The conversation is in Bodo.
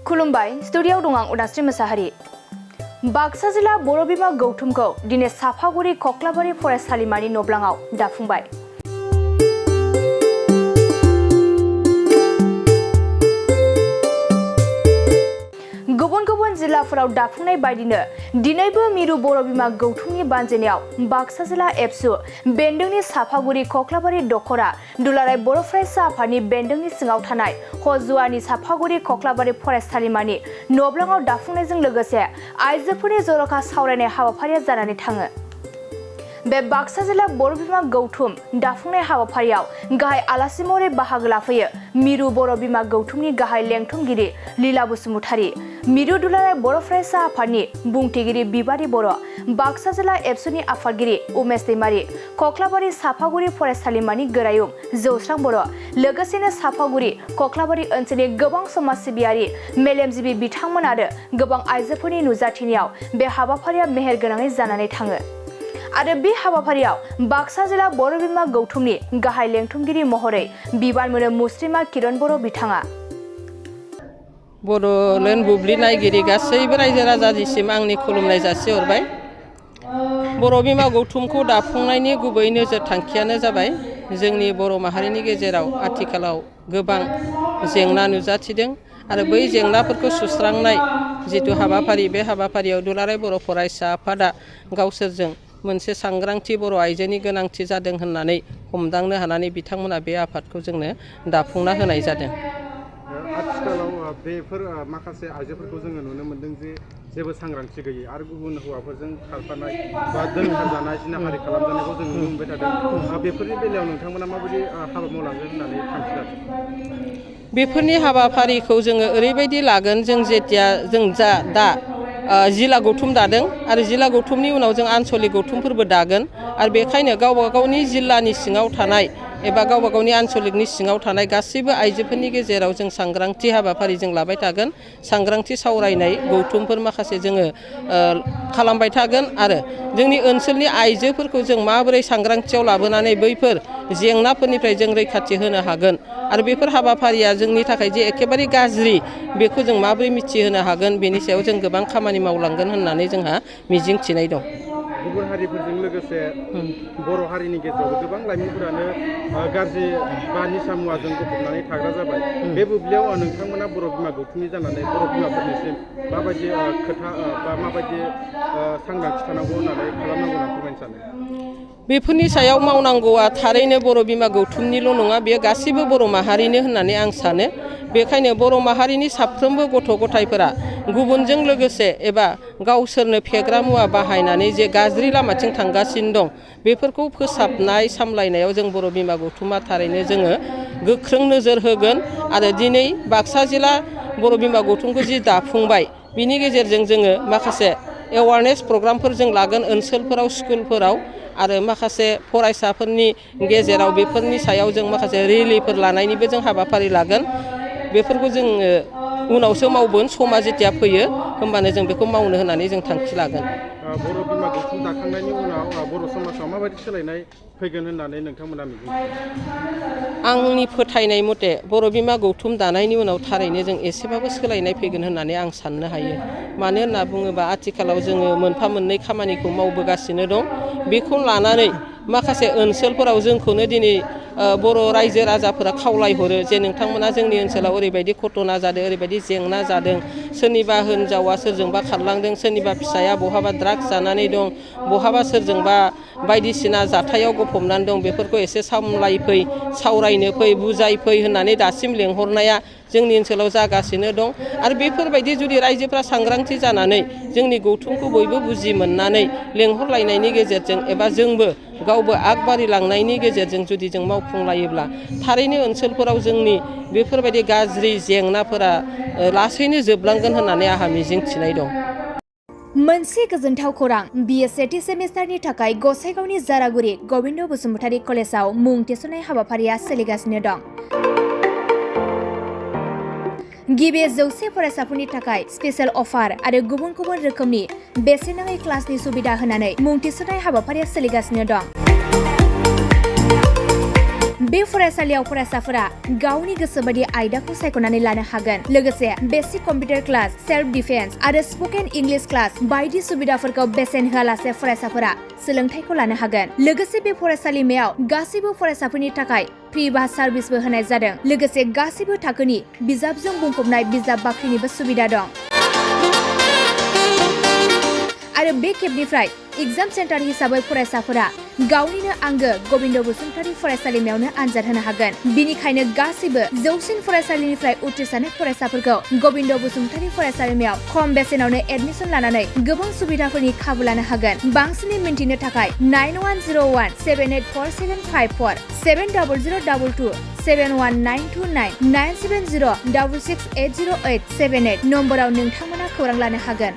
खुलुमबाय स्टुडिय'आव दं आं उदास्रि मोसाहारि। बाक्सा जिल्ला बर' बिमा गौथुमखौ दिनै साफागुरि कक्लाबारि फरायसालिमानि नब्लाङाव दाफुंबाय। गुबुन गुबुन जिल्लाफोराव दाफुंनाय बायदिनो दिनैबो मिरु बर' बिमा गौथुमनि बानजायनायाव बाक्सा जिल्ला एबसु बेन्दोंनि साफागुरि कक्लाबारि दख'रा दुलाराय बर' फरायसा आफादनि बेन्दोंनि सिङाव थानाय हजुवानि साफागुरि कक्लाबारि फरायसालिमानि नब्लाङाव दाफुंनायजों लोगोसे आइजोफोरनि जर'खा सावरायनाय हाबाफारिया जानानै थाङो। बे बाक्सा जिल्ला बर' बिमा गौथुम दाफुंनाय हाबाफारियाव गाहाय आलासि महरै बाहागो लाफैयो मिरु बर' बिमा गौथुमनि गाहाय लेंथुमगिरि लीला बसुमतारी, मिरु दुलाराय बर' फरायसा आफादनि बुंथिगिरि बिबारि बर', बाक्सा जिल्ला एबसुनि आफादगिरि उमेश दैमारी, कक्लाबारि साफागुरि फरायसालिमानि गोरायुं जौस्रां बर', लोगोसेनो साफागुरि कक्लाबारि ओनसोलनि गोबां समाज सिबियारि मेलेमजिबि बिथांमोन आरो गोबां आइजोफोरनि नुजाथिनायाव बे हाबाफारिया मेहेरगोनाङै जानानै थाङो। आरो बे हाबाफारियाव बाक्सा जिल्ला बर' बिमा गौथुमनि गाहाय लेंथुमगिरि महरै बिबान मोनो मुस्रिमा किरण बर' बिथाङा। बड'लेण्ड बुब्लि नायगिरि गासैबो रायजो राजानिसिम आंनि खुलुमनाय जासिहरबाय। बर' बिमा गौथुमखौ दाफुंनायनि गुबै नोजोर थांखियानो जाबाय जोंनि बर' माहारिनि गेजेराव आथिखालाव गोबां जेंना नुजाथिदों आरो बै जेंनाफोरखौ सुस्रांनाय जिथु हाबाफारि, बे हाबाफारियाव दुलाराय बर' फरायसा आफादा गावसोरजों मोनसे सांग्रांथि बर' आइजोनि गोनांथि जादों होननानै हमदांनो हानानै बिथांमोना बे आफादखौ जोंनो दाफुंना होनाय जादों। आथिखालाव बेफोर माखासे आइजोफोरखौ जोङो नुनो मोन्दों जे जेबो सांग्रांथि गैयै आरो गुबुन हौवाफोरजों खारफानाय बा दोनखारजानाय जिनाहारि खालामजानायखौ जों नुनो मोनबाय थादों। बेफोरनि बेलायाव नोंथांमोना माबायदि हाबा मावलांगोन होननानै थांखि लादों? बेफोरनि हाबाफारिखौ जोङो ओरैबायदि लागोन, जों जेथिया जों दा जिल्ला गौथुम दादों आरो जिल्ला गौथुमनि उनाव जों आनसलिक गौथुमफोरबो दागोन आरो बेखायनो गावबा गावनि जिल्लानि सिङाव थानाय एबा गावबा गावनि आनसलिकनि सिङाव थानाय गासैबो आइजोफोरनि गेजेराव जों सांग्रांथि हाबाफारि जों लाबाय थागोन। सांग्रांथि सावरायनाय गौथुमफोर माखासे जोङो खालामबाय थागोन आरो जोंनि ओनसोलनि आइजोफोरखौ जों माबोरै सांग्रांथियाव लाबोनानै बैफोर जेंनाफोरनिफ्राय जों रैखाथि होनो हागोन आरो बेफोर हाबाफारिया जोंनि थाखाय जे एखेबारे गाज्रि बेखौ जों माबोरै मिथिहोनो हागोन, बेनि सायाव जों गोबां खामानि मावलांगोन होननानै जोंहा मिजिं थिनाय दं। गुबुन हारिफोरजों लोगोसे बर' हारिनि गेजेरावबो गोबां लाइमोनफोरानो गाज्रि बा निसा मुवाजों गफबनानै थाग्रा जाबाय। बे बुब्लियाव नोंथांमोना बर' बिमा गौथुमनि जानानै बर' बिमाफोरनिसिम माबायदि खोथा बा माबायदि सांग्रांथि थानांगौ होननानै खालामनांगौ होनना फोरमायनो सानो? बेफोरनि सायाव मावनांगौआ थारैनो बर' बिमा गौथुमनिल' नङा, बेयो गासैबो बर' माहारिनो होननानै आं सानो। बेखायनो बर' माहारिनि साफ्रोमबो गथ' गथायफोरा गुबुनजों लोगोसे एबा गावसोरनो फेग्रा मुवा बाहायनानै जे गाज्रि लामाथिं थांगासिनो दं, बेफोरखौ फोसाबनाय सामलायनायाव जों बर' बिमा गौथुमा थारैनो जोङो गोख्रों नोजोर होगोन आरो दिनै बाक्सा जिल्ला बर' बिमा गौथुमखौ जि दाफुंबाय, बिनि गेजेरजों जोङो माखासे एवारनेस प्रग्रामफोर जों लागोन ओनसोलफोराव, स्कुलफोराव आरो माखासे फरायसाफोरनि गेजेराव बेफोरनि सायाव जों माखासे रेलिफोर लानायनिबो जों हाबाफारि लागोन। बेफोरखौ जोङो उनावसो मावगोन, समा जेथिया फैयो होमबानो जों बेखौ मावनो होननानै जों थांखि लागोन। बर' बिमा गौथुम दाखांनायनि उनाव बर' समाजाव माबायदि सोलायनाय फैगोन होननानै नोंथांमोना मिजिंथियो? आंनि फोथायनाय मथे बर' बिमा गौथुम दानायनि उनाव थारैनो जों एसेबाबो सोलायनाय फैगोन होननानै आं साननो हायो। मानो होनना बुङोबा आथिखालाव जोङो मोनफा मोननै खामानिखौ मावबोगासिनो दं। बेखौ लानानै माखासे ओनसोलफोराव जोंखौनो दिनै बर' रायजो राजाफोरा खावलायहरो जे नोंथांमोना जोंनि ओनसोलाव ओरैबायदि घटना जादों, ओरैबायदि जेंना जादों, सोरनिबा हिनजावा सोरजोंबा खारलांदों, सोरनिबा फिसाया बहाबा ड्राग्स जानानै दं, बहाबा सोरजोंबा बायदिसिना जाथायाव गफबनानै दं, बेफोरखौ एसे सामलायफै, सावरायनो फै, बुजायफै होननानै दासिम लेंहरनाया जोंनि ओनसोलाव जागासिनो दं। आरो बेफोरबायदि जुदि रायजोफ्रा सांग्रांथि जानानै जोंनि गौथुमखौ बयबो बुजि मोननानै लेंहरलायनायनि गेजेरजों एबा जोंबो गावबो आगबारि लांनायनि गेजेरजों जुदि जों मावफुंलायोब्ला थारैनो ओनसोलफोराव जोंनि बेफोरबायदि गाज्रि जेंनाफोरा लासैनो जोबलांगोन होननानै आंहा मिजिं थिनाय दं। मोनसे गोजोनथाव खौरां, BA सेथि सेमिस्टारनि थाखाय गसाइगावनि जारागुरि गबिन्द बसुमतारी कलेजाव मुं थिसननाय हाबाफारिया सोलिगासिनो दं। गिबि 100 फरायसाफोरनि थाखाय स्पेशेल अफार आरो गुबुन गुबुन रोखोमनि बेसेन नाङै क्लासनि सुबिदा होनानै मुं थिसननाय हाबाफारिया सोलिगासिनो दं। बे फरायसालियाव फरायसाफोरा गावनि गोसोबायदि आयदाखौ सायख'नानै लानो हागोन। लोगोसे basic computer class, self defence आरो स्पकेन इंलिश क्लास बायदि सुबिदाफोरखौ बेसेन होआलासे फरायसाफोरा सोलोंथाइखौ लानो हागोन। लोगोसे बे फरायसालिमायाव गासैबो फरायसाफोरनि थाखाय फ्रि बास सार्भिसबो होनाय जादों। लोगोसे गासैबो थाखोनि बिजाबजों बुंफबनाय बिजाब बाख्रिनिबो सुबिदा दं। आरो बे खेबनिफ्राय एग्जाम सेन्टार हिसाबै फरायसाफोरा गावनिनो आंगो गबिन्द बसुमतारी फरायसालिमायावनो आनजाद होनो हागोन। बिनिखायनो गासैबो जौसिन फरायसालिनिफ्राय उथ्रिसारनाय फरायसाफोरखौ गबिन्द बसुमतारी फरायसालिमायाव खम बेसेनावनो एडमिसन लानानै गोबां सुबिदाफोरनि खाबु लानो हागोन। बांसिनै मिन्थिनो थाखाय 9101784754 7002 71929 97066808878 नम्बराव नोंथांमोना खौरां लानो हागोन।